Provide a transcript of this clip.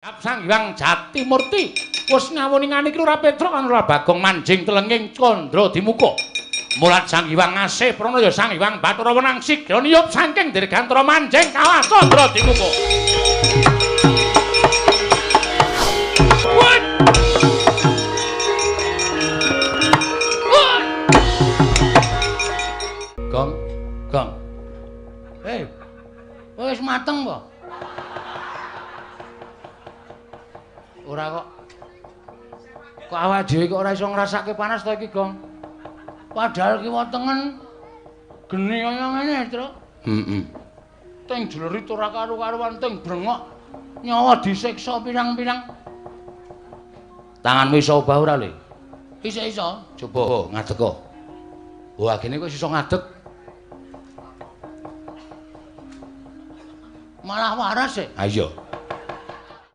Sang Hyang Jatimurti wis ngawuningani Lurah Petruk lan Lurah Bagong manjing telenging Candra Dimuka. Mulat Sang Hyang Asih Prana ya Sang Hyang Bathara Wenang sigra niyup saking dirgantara manjing kawah Candra Dimuka. Gong, gong. Hei, wis mateng po? Ora kok. Kok awak dhewe kok ora iso ngrasake panas to iki, Gong? Padahal kiwa tengen geni kaya ngene, Truk. Heeh. Teng jlerit ora karu-karuan, teng brengok nyawa disiksa pirang-pirang. Tanganmu iso obah ora, Le? Iso-iso. Coba ngadeg kok. Wah, gene kok iso ngadeg. Malah waras e. Ha iya.